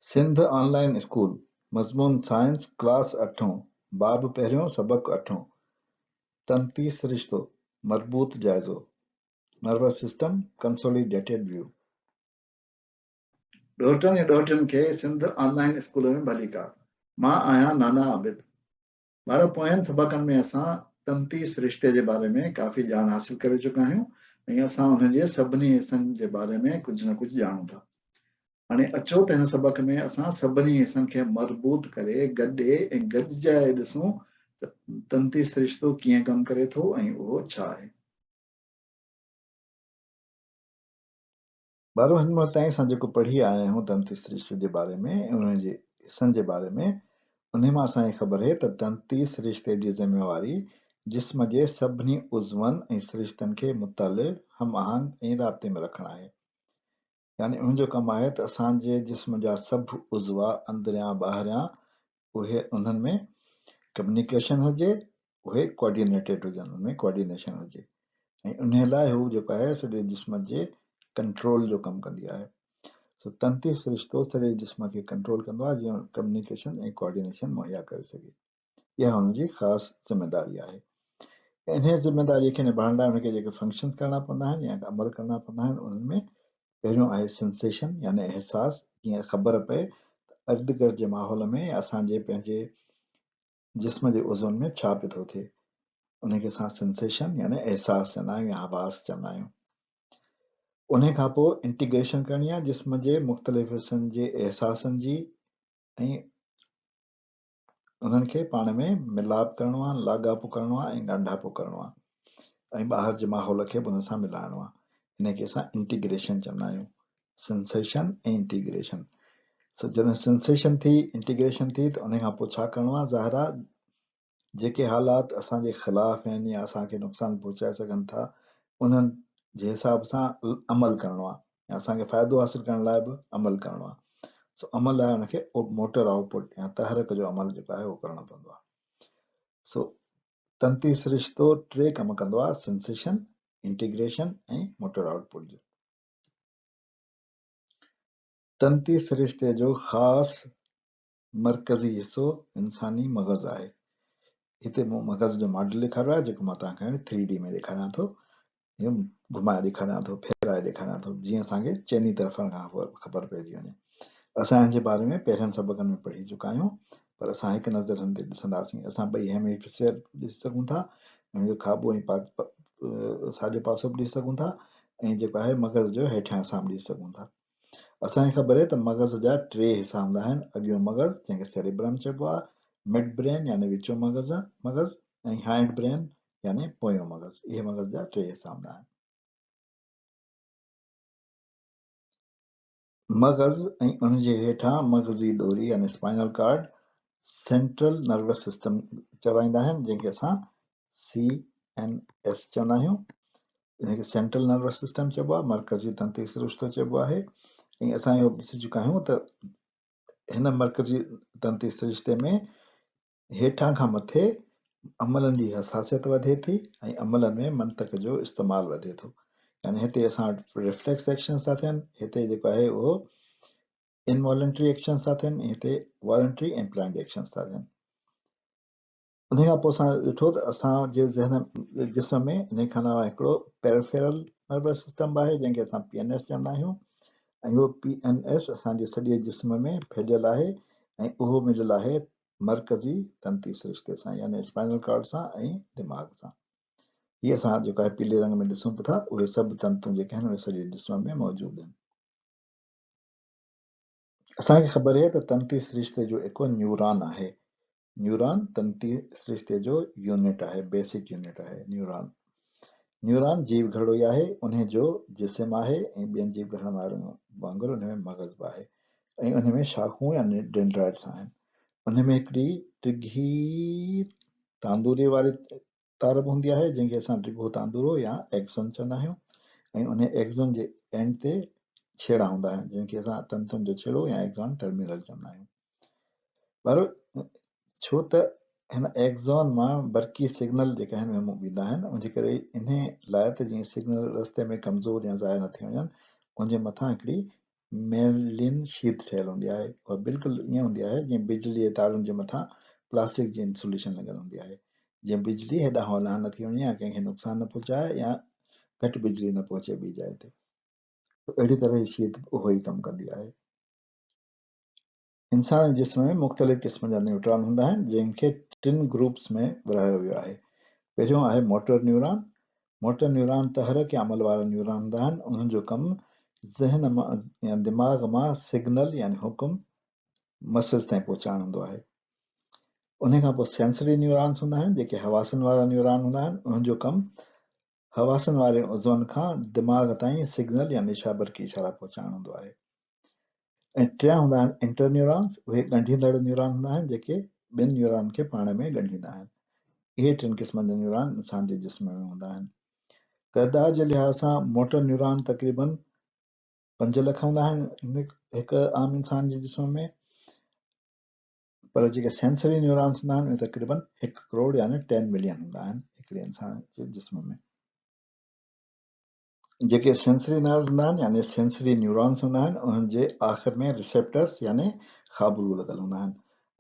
سنڌ آن line school, مضمون science, class اٺون، باب پهريون، سبق اٺون، تنتي سرشتو، مربوط جائزو، Nervous System، Consolidated View. ڏوهٽن ۽ ڏوهٽين کي سنڌ آن لائين اسڪول ۾ ڀليڪار. مان آهيان نانا عابد. ٻارو پوين سبقن ۾ اسان تنتي سرشتي جي باري ۾ ڪافي ڄاڻ حاصل ڪري چڪا آهيون ۽ اسان ان جي سڀني حصن جي باري ۾ ڪجهه نه ڪجهه ڄاڻون ٿا. هاڻي اچو ته هن سبق ۾ اسان سڀني حصن کي مربوط ڪري گڏي ۽ گڏجائي ڏسون ته تنتي سرشتو ڪيئن ڪم ڪري ٿو ۽ اهو ڇا آهي. ٻارو هن مهل تائين اسان جيڪو پڙهي آيا آهيون تنتي سرشتي جي باري ۾ ۽ ان جي حصن جي باري ۾ انهي مان اسان کي خبر اهي ته تنتي سرشتي جي ذميواري جسم جي سڀني عضون ۽ سرشتن کي مطلع، هم آهنگ ۽ رابطي ۾ رکڻ آهي. يعني ان جو ڪم آهي ته اسان جي جسم جا سڀ عضوا اندريان ٻاهريان اهي انهن ۾ ڪميونيڪيشن هجي اهي ڪوآرڊينيٽيڊ هجن ان ۾ ڪوآرڊينيشن هجي ۽ انهي لاء هو جيڪو آهي سڄي جسم جي ڪنٽرول جو ڪم ڪندي آهي سو تنتي سرشتو سڄي جسم کي ڪنٽرول ڪندو آهي جيئن ڪميونيڪيشن ۽ ڪوآرڊينيشن مهيا ڪري سگهي اها هن جي خاص ذميداري آهي انهي ذميداري کي نڀائڻ لاء هن کي جيڪي فنڪشنز ڪرڻا پوندا آهن يا عمل ڪرڻا پوندا آهن انهن ۾ پهريون آهي سنسيشن يعني احساس جيئن خبر پئي ته ارد گرد جي ماحول ۾ يا اسان جي پنهنجي جسم جي عضون ۾ ڇا پيو ٿو ٿئي ان کي اسان سنسيشن يعني احساس چوندا آهيون يا حواس چوندا آهيون. ان کان پوء انٽيگريشن ڪرڻي آهي جسم جي مختلف حصن جي احساسن جي ۽ انهن کي پاڻ ۾ ملاپ ڪرڻو آهي، لاڳاپو ڪرڻو آهي ۽ ڳانڍاپو ڪرڻو آهي ۽ ٻاهر جي ماحول کي به ان سان ملائڻو آهي. ان کي اسان انٽيگريشن چوندا آهيون. سنسيشن ۽ انٽيگريشن. سو جڏهن سنسيشن ٿي، انٽيگريشن ٿي ته ان کان پوء ڇا ڪرڻو آهي؟ ظاهر آهي جيڪي حالات اسان جي خلاف آهن يا اسان کي نقصان پهچائي سگهن ٿا انهن جي حساب سان عمل ڪرڻو آهي يا اسان کي فائدو حاصل ڪرڻ لاء به عمل ڪرڻو آهي سو عمل لاء ان کي موٽر آئوٽ پٽ يا تحرڪ جو عمل جيڪو آهي اهو ڪرڻو پوندو آهي سو تنتي سرشتو ٽي ڪم ڪندو آهي سنسيشن انٽيگريشن ۽ موٽر آئوٽ پٽ جو تنتي سرشتي جو خاص مرڪزي حصو انساني مغز آهي. هتي مون مغز جو ماڊل ڏيکاريو آهي جيڪو مان توهان کي هاڻي ٿري ڊي ۾ ڏيکاريان ٿو. اهو گهمائي ڏيکاريان ٿو، ڦيرائي ڏيکاريان ٿو جيئن اسان کي چئني طرفن کان خبر پئجي وڃي. اسان هن جي باري ۾ پهرين سبقن ۾ پڙهي چڪا آهيون پر اسان هڪ نظر هن تي ڏسنداسين. اسان ٻئي هيميفسيئر ڏسي سگهون ٿا، هن جو کاٻو ۽ ساڄو پاسو به ڏسي سگهون ٿا ۽ جيڪو آهي مغز جو هيٺيان حصا به ڏسي سگهون ٿا. اسان کي خبر آهي ته مغز جا ٽي حصا هوندا آهن، اڳيون مغز جنهن کي سيريبرم چئبو آهي، مڊ برين يعني وچون مغز مغز ۽ هائنڊ برين يعني پويون مغز. اهي مغز جا ٽي حصا هوندا آهن. مغز ۽ ان جي هيٺان مغزي ڏوري يعني spinal cord central nervous system چورائيندا آهن جنهن کي اسان سي اين ايس چوندا آهيون. ان کي سينٽرل نروس سسٽم چئبو آهي، مرڪزي تنتي سرشتو چئبو آهي ۽ اسان اهو ڏسي چڪا آهيون ته هن مرڪزي تنتي سرشتي ۾ هيٺان کان مٿي عملن جي حساسيت وڌي ٿي ۽ عملن ۾ منطق جو استعمال وڌي ٿو. يعني هتي اسان وٽ ريفليڪس ايڪشنز ٿا ٿين، هتي جيڪو آهي اهو انوالنٽري ايڪشنز ٿا ٿين ۽ هتي والنٽري ۽ پلانڊ ايڪشنز ٿا ٿين. انهيء کان پوء اسان ڏٺو ته اسان جي ذهن جسم ۾ انهيء کان علاوه هڪڙو پيريفيرل نروس سسٽم به آهي جنهن کي اسان پي اين ايس چوندا آهيون ۽ اهو پي اين ايس اسان جي سڄي جسم ۾ ڦهليل آهي ۽ اهو مليل آهي مرڪزي تنتي سرشتي سان يعني اسپائنل ڪارڊ سان ۽ دماغ سان. هي اسان جيڪو آهي پيلي رنگ ۾ ڏسون به ٿا اهي سڀ تنتون جيڪي آهن اهي سڄي جسم ۾ موجود آهن. اسان کي خبر آهي ته تنتي سرشتي جو هڪ نيوران آهي. نيوران تنتي سرشتي جو يونٽ آهي، بيسڪ يونٽ آهي نيوران. نيوران جيو گهرڙو ئي آهي، انهي جو جسم آهي ۽ ٻين جيو گهرڙن وانگر انهي ۾ مغز به آهي ۽ انهي ۾ شاخون يا ڊينڊرائٽس آهن. انهي ۾ هڪڙي ڊگهي تاندوري واري تار به هوندي آهي جنهن کي اسان ڊگهو تاندورو يا ايڪسون چوندا آهيون ۽ انهي ايڪسون جي اينڊ تي ڇيڙا هوندا آهن جنهن کي اسان تنتن جو ڇيڙو يا ايڪسون ٽرمينل چوندا آهيون. پر ڇو ته هن ايڪسون مان برقي سگنل جيڪا آهن اهي ويندا آهن ان جي ڪري انهي لاء ته جيئن سگنل رستي ۾ ڪمزور يا ضايع نه ٿي وڃن ان جي مٿان هڪڙي ميلين شيٿ ٺهيل هوندي آهي. اها بلڪل ائين هوندي آهي جيئن بجلي جي تارن جي مٿان پلاسٽڪ جي انسوليشن لڳل هوندي آهي، جيئن بجلي هيڏانهن هوڏانهن نه ٿي وڃي يا ڪنهن کي نقصان نه پهچائي يا گهٽ بجلي نه پهچي ٻي جاء تي. اهڙي طرح هي شيٿ به اهو ئي ڪم ڪندي آهي. انسان جي جسم ۾ مختلف قسم جا نيوٽران هوندا آهن، جن کي ٽن گروپس ۾ ورهايو ويو آهي. پهريون آهي موٽر نيوران. موٽر نيوران تحرڪ يا عمل وارا نيوران هوندا آهن. انهن جو ڪم ذهن مان يا دماغ مان سگنل يعني حڪم مسلز تائين پهچائڻ هوندو آهي. انهي کان پوء سينسري نيورانس هوندا آهن، جيڪي حواسن وارا نيوران هوندا آهن. انهن جو ڪم حواسن واري عضون کان دماغ تائين سگنل يا نشابرقي اشارا پهچائڻ هوندو آهي ۽ ٽيان هوندا آهن انٽر نيورانس، اهي ڳنڍيندڙ نيوران هوندا آهن جيڪي ٻن نيوران کي پاڻ ۾ ڳنڍيندا آهن. اهي ٽن قسمن جا نيوران انسان جي جسم ۾ هوندا آهن. تعداد جي لحاظ سان موٽر نيوران تقريبن 5 لک هوندا آهن هڪ عام انسان جي جسم ۾، پر جيڪي سينسري نيورانس هوندا آهن اهي تقريبن 1 ڪروڙ يعني 10 ملين هوندا آهن هڪڙي انسان جي جسم ۾. جيڪي سينسري نروز هوندا آهن يعني سينسري نيورانس هوندا آهن انهن جي آخر ۾ ريسيپٽرس يعني خابرو لڳل هوندا آهن.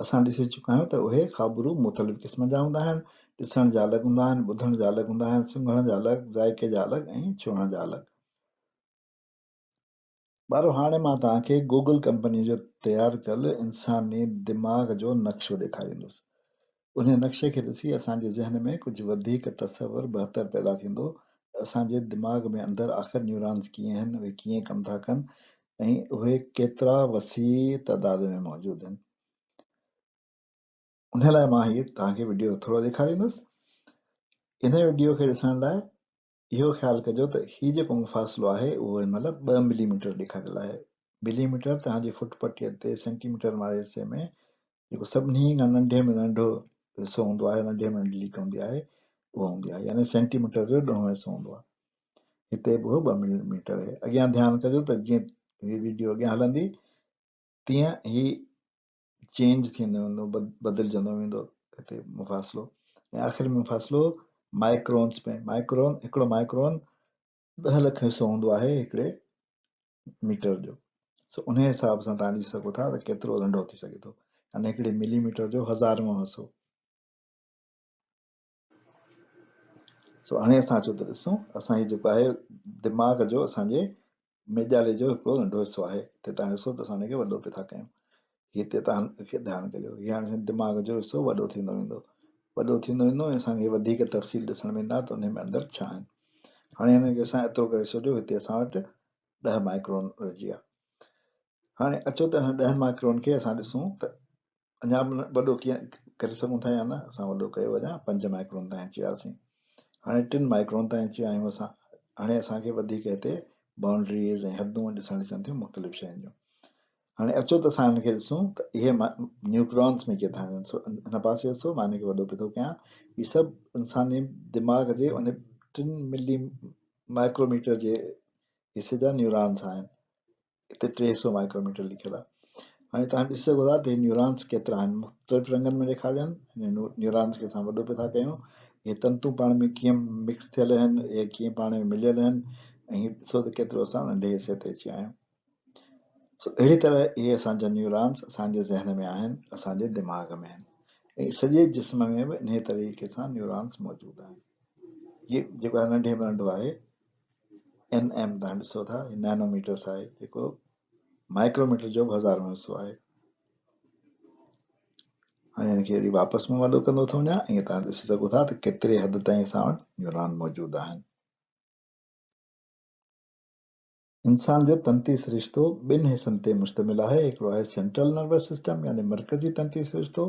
اسان ڏسي چڪا آهيون ته اهي خابرو مختلف قسم جا هوندا آهن، ڏسڻ جا الڳ هوندا آهن، ٻڌڻ جا الڳ هوندا آهن، سنگهڻ جا الڳ، ذائقي جا الڳ ۽ ڇهڻ جا الڳ. ٻارو هاڻي مان توهان کي گوگل ڪمپنيء جو تيار ڪيل انساني دماغ جو نقشو ڏيکاريندس. انهيء نقشي کي ڏسي اسان جي ذهن ۾ ڪجهه وڌيڪ تصور بهتر پيدا ٿيندو ته اسان جي دماغ ۾ اندر آخر نيورانز ڪيئن آهن، اهي ڪيئن ڪم ٿا ڪن ۽ اهي ڪيترا وسيع تعداد ۾ موجود آهن. انهيء لاء مان هي توهان کي وڊيو ٿورو ڏيکاريندس. انهيء وڊيو کي ڏسڻ لاء اهو خيال ڪجو ته هي جيڪو مفاصلو آهي اهو هن مهل 2 ملي ميٽر ڏيکاريل آهي. ملي ميٽر توهان جي فٽ پٽيء تي سينٽي ميٽر واري حصي ۾ جيڪو سڀني کان ننڍي ۾ ننڍو حصو هوندو آهي، ننڍي ۾ ننڍي ليڪ هوندي آهي، اهو هوندي آهي يعني سينٽي ميٽر جو ڏهون حصو هوندو آهي. هتي به اهو 2 ملي ميٽر آهي. اڳيان ڌيان ڪجو ته جيئن هي وڊيو اڳيان هلندي تيئن هي چينج ٿيندو ويندو، بدلجندو ويندو هتي مفاصلو ۽ آخر ۾ مفاصلو مائڪرونس ۾ مائڪرون هڪڙو مائڪرون 10 لک حصو هوندو آهي هڪڙي ميٽر جو. سو انهي حساب سان توهان ڏسي سگهو ٿا ته ڪيترو ننڍو ٿي سگهي ٿو، يعني هڪڙي ملي ميٽر جو هزارون حصو. سو هاڻي اسان اچو ته ڏسون اسان هي جيڪو آهي دماغ جو اسان جي ميڄالي جو هڪڙو ننڍو حصو آهي. هتي توهان ڏسو ته اسان هن کي وڏو پئي ٿا ڪيون. هتي توهان کي ڌيان ڪجو هي هاڻي دماغ جو حصو وڏو ٿيندو ويندو، وڏو ٿيندو ويندو ۽ اسان کي وڌيڪ تفصيل ڏسڻ ۾ ايندا ته ان ۾ اندر ڇا آهن. هاڻي هن کي اسان ايترو ڪري ڇڏيو، هتي اسان وٽ 10 مائڪرون رهجي ويا. هاڻي اچو ته هن 10 مائڪرون کي اسان ڏسون ته اڃا به وڏو ڪيئن ڪري سگهون ٿا يا نه. اسان وڏو ڪيو اڃا 5 مائڪرون تائين اچي وياسين، هاڻي 3 مائڪرون تائين اچي ويا آهيون اسان. هاڻي اسان کي وڌيڪ هتي باؤنڊريز ۽ حدون ڏسڻ اچن ٿيون مختلف شين جون. هاڻي اچو ته اسان هن کي ڏسون ته اهي نيوٽرانس ۾ ڪيئن ٿا وڃن. سو هن پاسي ڏسو، مان هن کي وڏو پيو ٿو ڪيان. هي سڀ انساني دماغ جي ان 3 ملي مائڪروميٽر جي حصي جا نيورانس آهن. هتي 300 مائڪروميٽر لکيل آهي. هاڻي توهان ڏسي سگهو ٿا ته هي نيورانس ڪيترا آهن، مختلف رنگن ۾ ڏيکاريل آهن. هن نيورانس کي اسان وڏو پيا ٿا ڪيون. اهي تنتون پاڻ ۾ ڪيئن مڪس ٿيل آهن، اهي ڪيئن پاڻ ۾ مليل آهن ۽ هي ڏسو ته ڪيترو اسان ننڍي حصي تي اچي ويا آهيون. سو اهڙي طرح اهي اسان جا نيورانس اسان جي ذهن ۾ آهن، اسان جي دماغ ۾ آهن ۽ سڄي جسم ۾ به انهي طريقي سان نيورانس موجود آهن. هي جيڪو آهي ننڍي ۾ ننڍو آهي اين ايم، توهان ڏسو ٿا هي نينو ميٽرس آهي جيڪو مائڪروميٽر جو به هزارون حصو آهي. هاڻي هن کي وري واپس مان وڏو ڪندو ٿو وڃان ۽ توهان ڏسي سگهو ٿا ته ڪيتري حد تائين اسان وٽ نيوران موجود آهن. انسان جو تنتي سرشتو ٻن حصن تي مشتمل آهي، هڪڙو آهي سينٽرل نروس سسٽم يعني مرڪزي تنتي سرشتو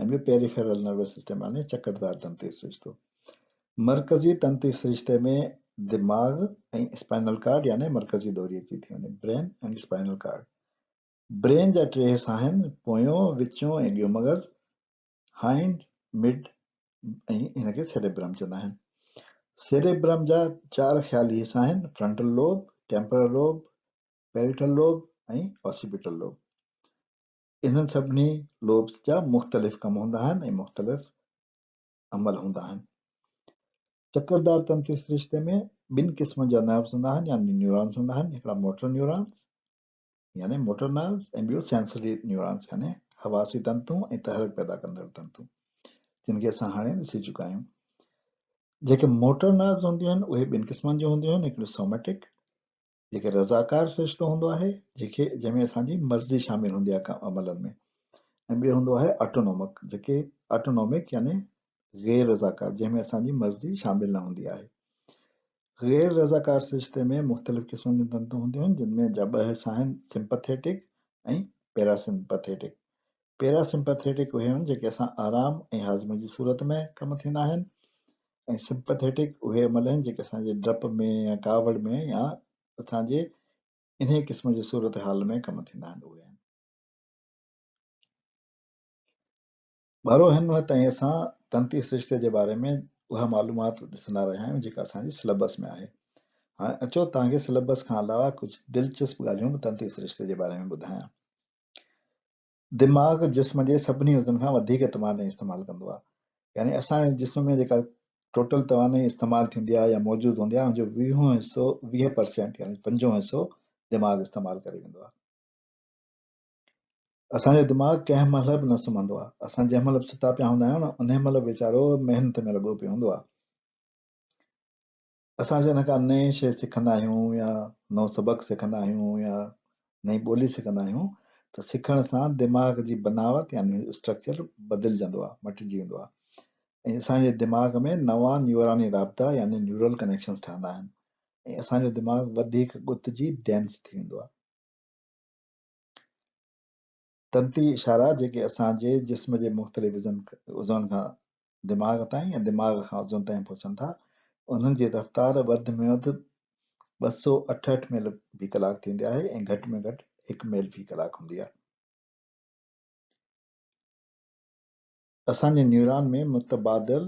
۽ ٻيو پيريفيرل نروس سسٽم يعني چڪردار تنتي سرشتو. مرڪزي تنتي سرشتي ۾ دماغ ۽ اسپائنل ڪارڊ يعني مرڪزي ڏوري اچي ٿي وڃي، brain and spinal cord. Brain جا ٽي حصا آهن، پويون، وچيون ۽ اڳيون مغز، هائنڊ، مڊ ۽ هن کي سيريبرم چوندا آهن. سيريبرم جا چار خيالي حصا آهن، frontal lobe, temporal lobe, parietal lobe ۽ occipital lobe. انهن سڀني لوبس جا مختلف ڪم هوندا آهن ۽ مختلف عمل هوندا آهن. چڪردار تنتي سرشتي ۾ ٻن قسمن جا نروس هوندا آهن يعني نيورانس هوندا آهن، هڪڙا موٽر نيورانس يعني موٽر نروز ۽ ٻيو سينسري نيورانس يعني حواسي تنتون ۽ تحرڪ پيدا ڪندڙ تنتون جن کي اسان هاڻي ڏسي چڪا آهيون. جيڪي موٽر نروز هونديون آهن اهي ٻن قسمن جون هونديون آهن، هڪڙيون سوميٽڪ جيڪي رضاڪار سرشتو هوندو آهي جيڪي جنهن ۾ اسان جي مرضي شامل هوندي آهي عملن ۾ ۽ ٻيو هوندو آهي آٽونومڪ جيڪي آٽونومڪ يعني غير رضاڪار جنهن ۾ اسان جي مرضي شامل نه هوندي آهي. غير رضاڪار سرشتي ۾ مختلف قسمن جون تنتون هونديون آهن، جن ۾ جا ٻه حصا آهن، سمپٿيٽڪ ۽ پيراسمپٿيٽڪ. پيراسمپٿيٽڪ اهي آهن جيڪي اسان آرام ۽ هاضمي جي صورت ۾ ڪم ٿيندا آهن ۽ سمپٿيٽڪ اهي عمل آهن جيڪي اسان جي ڊپ ۾ يا ڪاوڙ ۾ يا اسان جي انهي قسم جي صورتحال ۾ ڪم ٿيندا آهن اهي آهن. ٻارو هن مهل تائين اسان تنتي سرشتي جي باري ۾ اها معلومات ڏسندا رهيا آهيون جيڪا اسان جي سليبس ۾ آهي. هاڻي اچو توهان کي سليبس کان علاوه ڪجهه دلچسپ ڳالهيون به تنتي سرشتي جي باري ۾ ٻڌايان. دماغ جسم جي سڀني عضون کان وڌيڪ توانائي استعمال ڪندو آهي. يعني اسان جي جسم ۾ جيڪا ٽوٽل توانائي استعمال ٿيندي آهي يا موجود هوندي آهي ان جو ويهون حصو 20% يعني پنجون حصو دماغ استعمال ڪري ويندو آهي. اسان جو دماغ ڪنهن مهل به نه سمهندو آهي. اسان جنهن مهل به ستا پيا هوندا آهيون نه انهي مهل به ويچارو محنت ۾ لڳو پيو هوندو آهي. اسان جڏهن ڪا نئين شيء سکندا آهيون يا نئون سبق سکندا آهيون يا نئين ٻولي سکندا آهيون ته سکڻ سان دماغ جي بناوت يعني اسٽرڪچر بدلجندو آهي، مٽجي ويندو آهي ۽ اسان جي دماغ ۾ نوان نيوراني رابطا يعني نيورل ڪنيڪشنز ٺهندا آهن ۽ اسان جو دماغ وڌيڪ ڳتجي ڊينس ٿي ويندو آهي. تنتي اشارا جيڪي اسان جي جسم جي مختلف عضون کان دماغ تائين ۽ دماغ کان عضون تائين پهچن ٿا، انهن جي رفتار وڌ ۾ وڌ 268 ميل في ڪلاڪ ٿيندي آهي ۽ گهٽ ۾ گهٽ هڪ ميل في ڪلاڪ هوندي آهي. اسان جي نيوران ۾ متبادل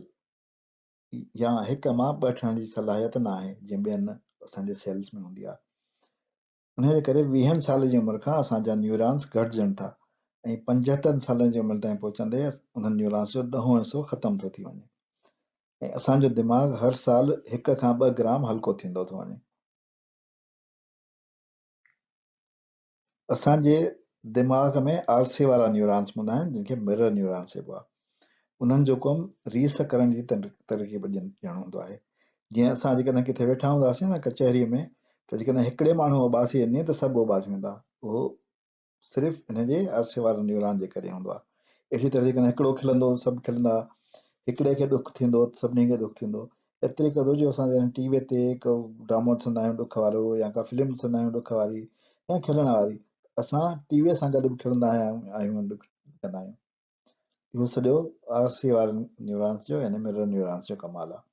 يا هڪ مان ٻه ٺهڻ جي صلاحيت ناهي، جيئن ٻين اسان جي سيلز ۾ هوندي آهي. انهيء جي ڪري ويهن سالن جي عمر کان اسان جا نيورانس گهٽجن ٿا ۽ پنجهترن سالن جي عمر تائين پهچندي انهن نيورانس جو ڏهون حصو ختم ٿو ٿي وڃي ۽ اسان جو دماغ هر سال هڪ کان ٻه گرام هلڪو ٿيندو ٿو وڃي. اسان جي دماغ ۾ آرسي وارا نيورانس هوندا آهن جن کي مرر نيورانس چئبو آهي. انهن جو ڪم ريس ڪرڻ جي ترغيب ڏيڻ هوندو آهي. جيئن اسان جيڪڏهن ڪٿي ويٺا هونداسين نه ڪچهريء ۾ ته جيڪڏهن هڪڙي ماڻهو اوٻاسي ڏني ته سڀ اوٻاسي ويندا. اهو صرف ان جي عرصي وارن نيوران جي ڪري هوندو آهي. اهڙي طرح جيڪڏهن هڪڙو کلندو ته سڀ کلندا، هڪڙي کي ڏک ٿيندو ته سڀني کي ڏک ٿيندو. ايتري قدر جو اسان جڏهن ٽي وي تي ڪو ڊرامو ڏسندا آهيون ڏک وارو يا ڪا فلم ڏسندا آهيون ڏک واري يا کلڻ واري ته اسان ٽي وي سان گڏ به کلندا آهيون ۽ ڏک ڪندا آهيون. اهو سڄو آرسي وارن نيورانس جو يعني مرر نيورانس جو ڪمال آهي.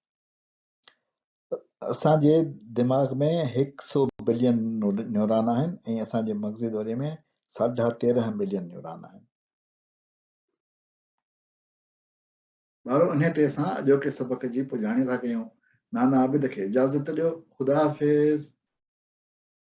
اسان جي دماغ ۾ هڪ سو بلين نيوران آهن ۽ اسان جي مغزي دوري ۾ 13.5 ملين نيوران آهن. ٻارو انهي تي اسان اڄوڪي سبق جي پڄاڻي ٿا ڪيون. نانا عابد کي اجازت ڏيو. خدا حافظ.